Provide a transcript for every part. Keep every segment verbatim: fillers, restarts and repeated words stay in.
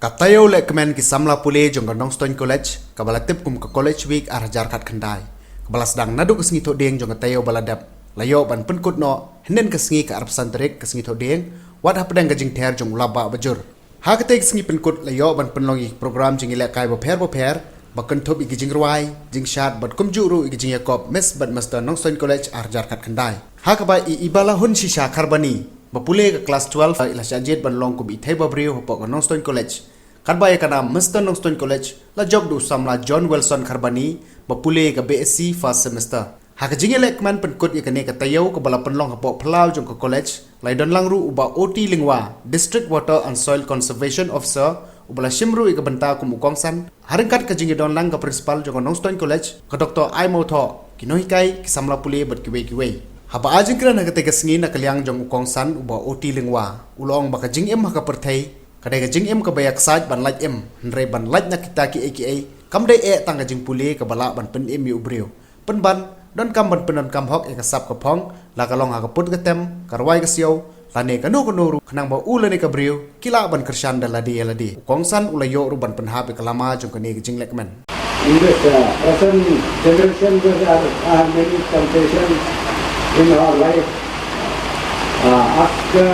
Ka taïew lehkmen ki samla pule jong ka Nongstoiñ College, kaba la tip kum ka College Week ar hajar khatkhyndai, kaba la sdang naduh ka sngi Thohdieng jong ka taïew ba la dep, la ïoh ban pynkut noh hynnin ka sngi ka arphew san tarik ka sngi Thohdieng, wat hapdeng ka jingther jong u Lapbah Bajur. Ha katei ka sngi pynkut la ïoh ban pynlong ïa ki program jingïalehkai bapher bapher, ba kynthup ïa ki jingrwai, jingshad bad kumjuh ruh ïa ki jingïakop Miss bad Mister Nongstoiñ College ar hajar khatkhyndai. Ha kaba i Ibalahun Shisha Kharbani, ba pule ka klas twelve, i la shah jied ban long kum i thei ba briew hapoh ka Nongstoiñ College. Katba ïa ka nam Mister Nongstoiñ College la jop da u samla John Wilson Kharbani, ba pule ka B S C first semester. Ha ka jingïalehkmen pynkut ïa kane ka taïew, kaba la pynlong hapoh phyllaw jong ka college, la ïadon lang ruh u Bah O T Lyngwa, District Water and Soil Conservation Officer, uba la shim ruh ïa ka bynta kum u kongsan, ha ryngkat ka jingïadon lang ka Principal jong ka Nongstoiñ College, ka Doktor Aimawthoh, ki nonghikai, ki samla pule bad kiwei kiwei. Haba ai jingkren ha katei ka sngi na ka liang jong u kongsan, u Bah O T Lyngwa, u la ong ba ka jingim ha ka pyrthei ka dei ka jingim kaba ïaksaid ban lait im, hynrei ban lait na kita kiei kiei kam dei eh tang ka jingpule kaba lah ban pynim ïa u briew. Pynban, donkam ban pyndonkam hok ïa ka sap ka phong, la ka long ha ka put ka tem, ka rwai ka siaw, lane kano kano ruh, khnang ba u lane ka briew ki lah ban kyrshan da lade ïa lade. U kongsan u la ïoh ruh ban pynhap ïa ka lama jong kane ka jinglehkmen. In this uh, present generation, there are uh, many temptations in our life. Uh, as the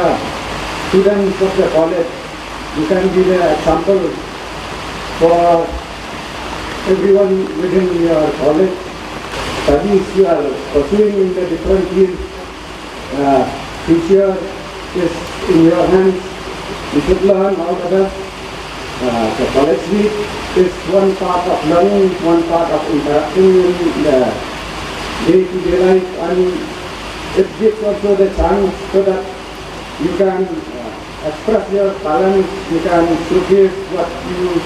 students of the college, you can be the example for everyone within your college. Studies you are pursuing in the different fields, uh, future is in your hands. You should learn all the best. Uh, the college week is one part of learning, one part of interaction in the day-to-day life, and it gives also the chance so that you can uh, express your talents, you can showcase what you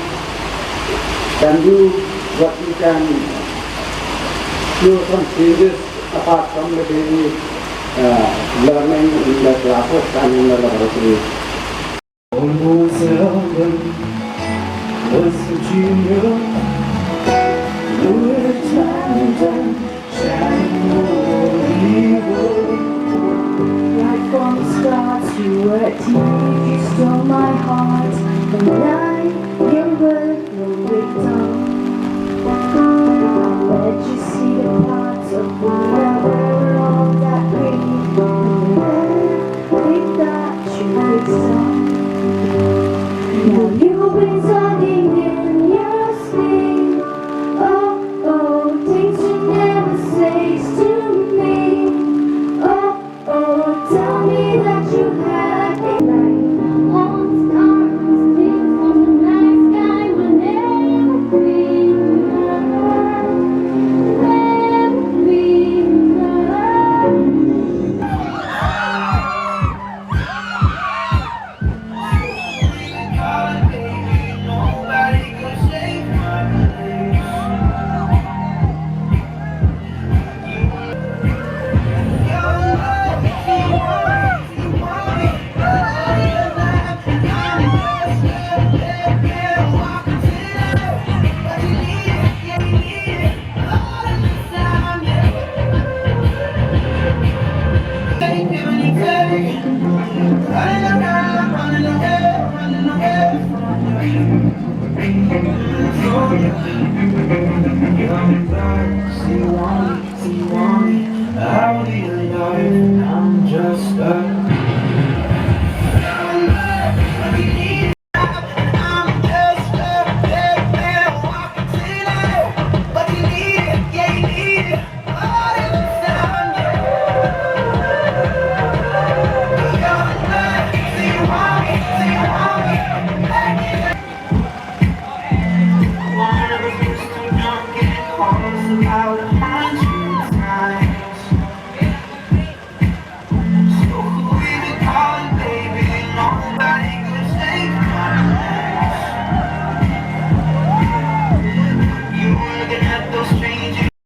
can do, what you can show some changes apart from the daily uh, learning in the classes and in the laboratory. Almost eleven, was a junior, we were tiny then. Right from the start, you were a tease. You stole my heart, and now your work will be done. I'll let you see the parts of me that were all that pretty, and then think that you fixed up. Now you've been talking in your sleep. Oh, oh, things you never say to me. Oh, oh, tell me that you had a life. Once I was thinking from the night sky will never be enough. Never be enough.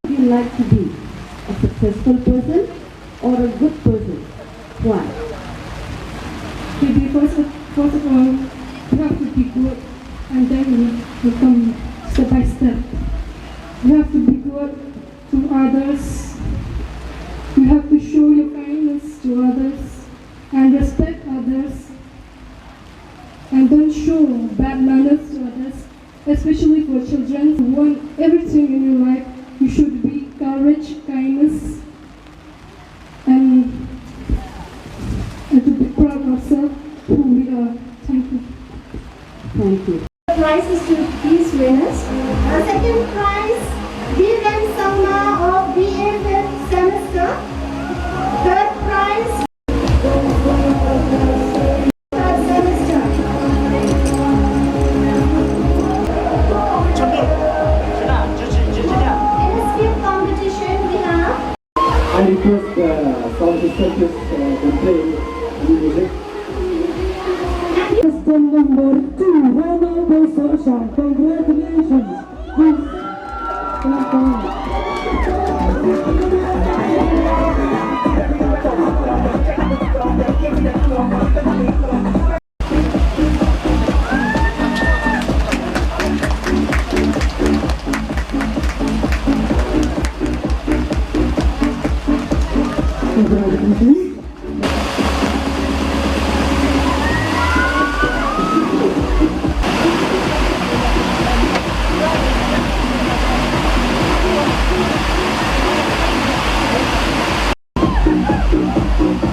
You like to be a successful person or a good person? Why? Maybe first of, first of all, you have to be good, and then you come step by step. You have to be good to others. You have to show your kindness to others and respect others. And don't show bad manners. Children want everything in your life. You should be courage, kindness, and, and to be proud of ourselves who we are. Thank you. Thank you. The prize is to these winners. The second prize, Vivian Sangma of B A fifth semester. Third prize, third semester. In the skit competition, we have I request, uh, sound system to, uh, to play music. Contestant number two, Rana Bosa Shah. Congratulations. Please. Welcome.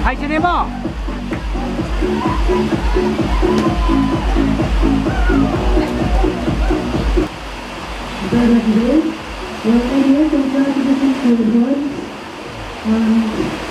Hai sini mo. Very good. Well, anyway, congratulations to everyone. Um,